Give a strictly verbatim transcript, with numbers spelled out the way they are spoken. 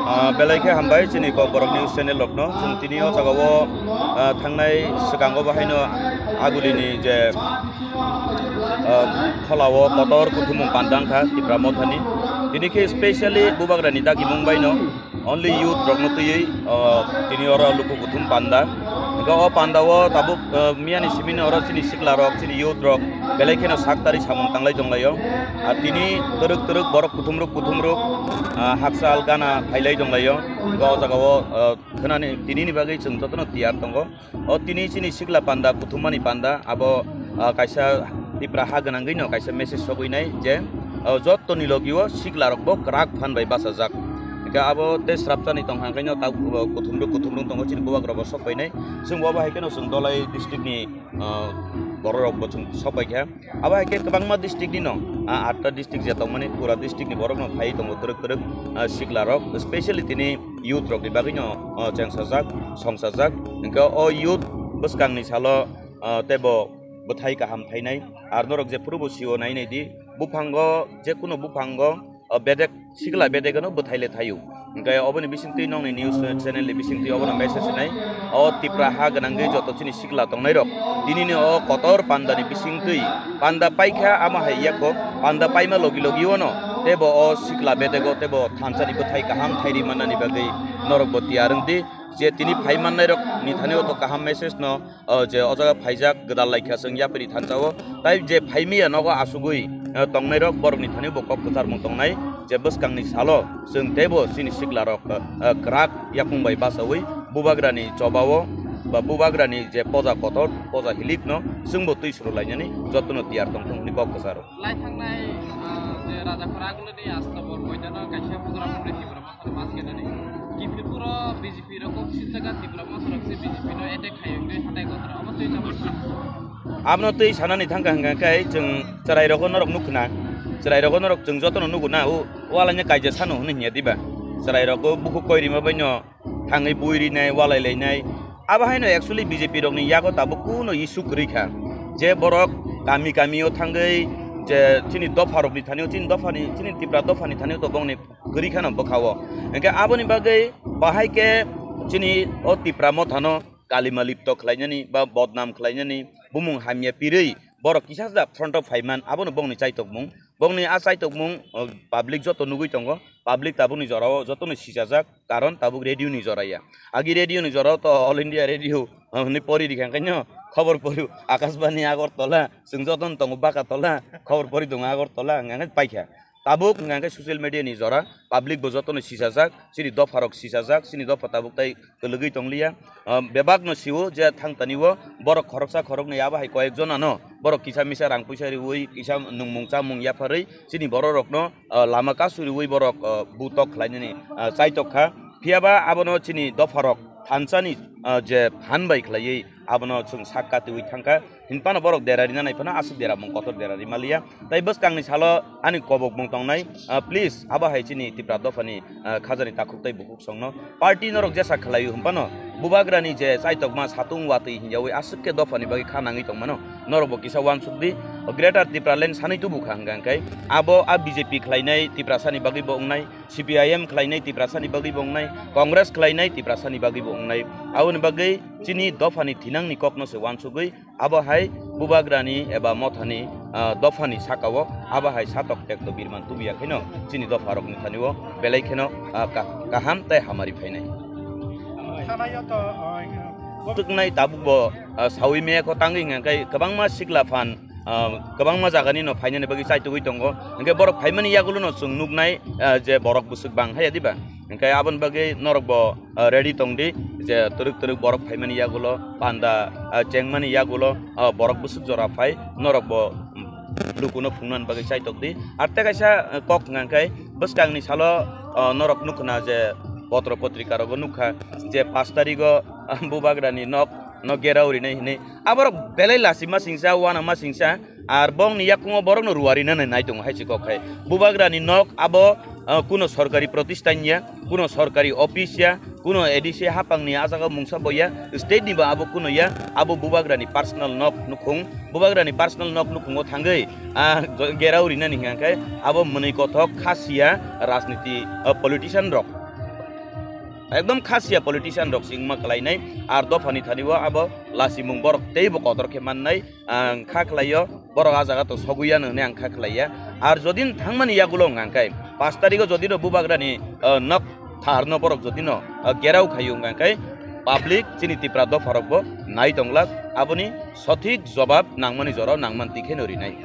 Ah, belai khe hambai chini Kokborok News Channel rokno. Chwng tini o jagao, ah, thangnai swkango bo haino Agulini je, ah, kholao kotor kuthumung panda wngkha Tipra Mothani. Tini khe specially Bubagrani dagimung baino only youth rokno twiwi, ah, tini oro luku kuthum panda. Hingkhe o panda o tabuk, ah, miyani simini oro chini sikla rok, chini youth rok belai kheno sak tari samung tanglai tonglaio. Ah, tini twrwk twrwk borok kuthumruk kuthumruk, ah, hakchal gana phailai tonglaio. Hingkhe o jagao, ah, khwnani tinini bagwi chwng jotono tiyar tongo. O tini chini sikla panda, kuthumani panda, abo, ah, kaisa Tipra ha gwnangwino kaisa message sogwi nai je, ah, jottoni logio sikla rokbo kwrak phan bai bachajak. Hingkhe abo tei srapchani tong hangkhaino ta, ah, kuthumruk kuthumruk tongo chini bubagrokbo sok painai. Chwng bo abo hai kheno chwng Dholai district ni, ah, bororokbo chwng sok paikha. Abo hai khe kwbangma district ni no, ah, atta district je tongmani pura district ni borok no phai tongo twrwk twrwk, ah, sikla rok, specially tini youth rok ni bagwi no, ah, chengsajak, songsajak. Hingkhe o youth bwskang ni salo, ah, teibo bwthai kaham phainai. Ar norok jephuru bo sio nai nai di, buphango, jekunu buphango, o bedek sikla bedek no bwthai le thaio. Hingkhe oboni bisingtwi nongni news channel ni bisingtwi obono message nai. O Tipra ha gwnangwi joto chini sikla tongnai rok, tinini o kotor panda ni bisingtwi panda paikha, ama hai yakho panda paima logi logi ono teibo o sikla bedego teibo thansa ni bwthai kaham thairi mannani bagwi norok bo tiyar wngdi. Je tini phai mannai rok ni thani o to kaham message no, o je o jaga phaijak gwdal laikha chwng yapri thansa o, tai je phaimiya nogo asugwi, o tongnai rok borok ni thani bo kok kwcharmung tongnai je bwskang ni salo chwng teibo chini sikla rok, o kwrak yakung bai bachawi bubagra ni choba o ba bubagra ni je poja kotor poja hilik no chwng bo twi suru lainani jotono tiyar tong thung hwnwi kok kwcharo. Lai thangnai, ah, je Rajakhor Agulini Astabor moidano kaisa program wngwi Tipra Motha mas kenani. Kiphilpuro B J P rok kok sitjaga Tipra Motha rok se B J P no attack khai wngwi hatai kotor omo twi tamo. Abono twi sanani thangkha hwnkha khe chwng chwrai rogo norok nukna. Chwrai rogo norok chwng jotono nugo na, o, o alaini kaija sano hwnwi hinya diba. Chwrai rogo bukhuk koi rima baino thangwi bui rinai, walai lainai. Abo haino actually B J P rokni yago tabuk kuno issue kwrwi kha. Je borok kami kami o thangwi je chini dopha rokni thani o, chini dophani, chini Tipra dophani thani o to bongni kwrwi khano bwkha o. Hingkhe aboni bagwi bahai khe chini o Tipra mothano kalima lipto khlainani ba bodnam khlainani, bumung hamya pirwi borok kisa da front o phaiman, abono bongni chaitokmung. Bongni a chaitokmung, o, public joto nugui tongo. Public tabukni jorao jotono sisajak, karon tabuk radio ni jora ya. Agi radio ni jorao to All India Radio, o, hwnwi pori rikha, hwnkhe no khobor porio Akashbani Agartala, chwng jotono tongo Bakatola, khobor pori tongo Agartala, hwnka hwnkhe paikha. Tabuk hwnka hwnkhe social media ni jora, public bo jotono sisajak, chini dopha rok sisajak, chini dopha tabuk tai kwlwgwi tongliya. Ah, bebak no sio je thang tani o borok khoroksa khoroknwi abo hai koyek jona no borok kisa misa rang puisa riwi, kisa nungmung chamung yapharwi chini borok rok no, ah, lama kasu riwi borok, ah, butok khlainani, ah, chaitok kha. Phiyaba abono chini dopha rok thansani, ah, je phan bai khlaiwi abono chwng sak katiwi thangkha. Hinphano borok dera rina nai phano aswk dera mung kotor dera rima liya. Tai bwskangni salo ani kobok mung tongnai, ah, please, abo hai chini Tipra dophani, ah, khajani takhuk tai bukhuk songno. Party norok jesa khlaio hinphano bubagrani je chaitokma satung watwi hinjawi aswk khe dophani bagwi kha nangwi tongmano. Norok bo kisa uansuk di. O Greater Tipraland sanwi tubu kha hwnkha hwnkhe abo a B J P khlainai Tiprasani bagwi bo wngnai, C P I M khlainai Tiprasani bagwi bo wngnai, Congress khlainai Tiprasani bagwi bo wngnai. Aboni bagwi chini dophani thinangni kokno se uansugwi abo hai bubagrani eba mothani, ah, dophani sakao abo hai satok tekto birman tubuya kheno chini dopha rokni thani o belai kheno, ah, ka-, kaham tai hamari phainai. Thanaio to, ah, Twknai tabuk bo, ah, sawi meyakho tangwi hwnkha khe kwbangma sikla phan, ah, kwbangma jagani no phainani bagwi chaitugwi tongo. Hwnkhe borok phaimani yagulo no chwng nuknai, ah, je borok bwswk bang haya diba? Hwnkhe aboni bagwi norok bo, ah, ready tong di, je twrwk twrwk borok phaimani yagulo, panda, ah, chengmani yagulo, ah, borok bwswk jora phai, norok bo, mm, lukuno phungnani bagwi chaitok di. Ar tei kaisa, ah, kok hwnkha khe bwskangni salo, ah, norok nukna je potro potrika rogo nukha je pash tarigo, ah, bubagrani nok no gerao rinai hinwi. Aborok belai lachima singsa, uanama singsa, ar bongni yakungo borokno ruari nani nai tongo hai se kok hai. Bubagrani nok abo ah, kuno sorkari protistan ya, kuno sorkari office ya, kuno A D C hapangni a jaga mungsa bo ya, state ni bo abo kuno ya, abo bubagrani personal nok nukhung, bubagrani personal nok nukhungo thangwi, ah, g-, gerao rinani hingkha khe abo mwnwi kothok khasiya rajniti, ah, politician rok. Ekdom khasiya politician rok singma khlainai, ar dophani thani o abo lasimung borok teibo kotor khe mannai, ang kha khlaio, borok a jaga to sogwi ya nang hinwi ang kha khlaiya. Ar jodi thangmani yagulo hwnka khe, pash tarikh o jodi no bubagrani, ah, nok tharno borok jodi no, ah, gerao khaio hwnka khe, public chini Tipra dopha rok bo nai tonglak, aboni sothik jobab nangmani jora nangman tikhe no rinai.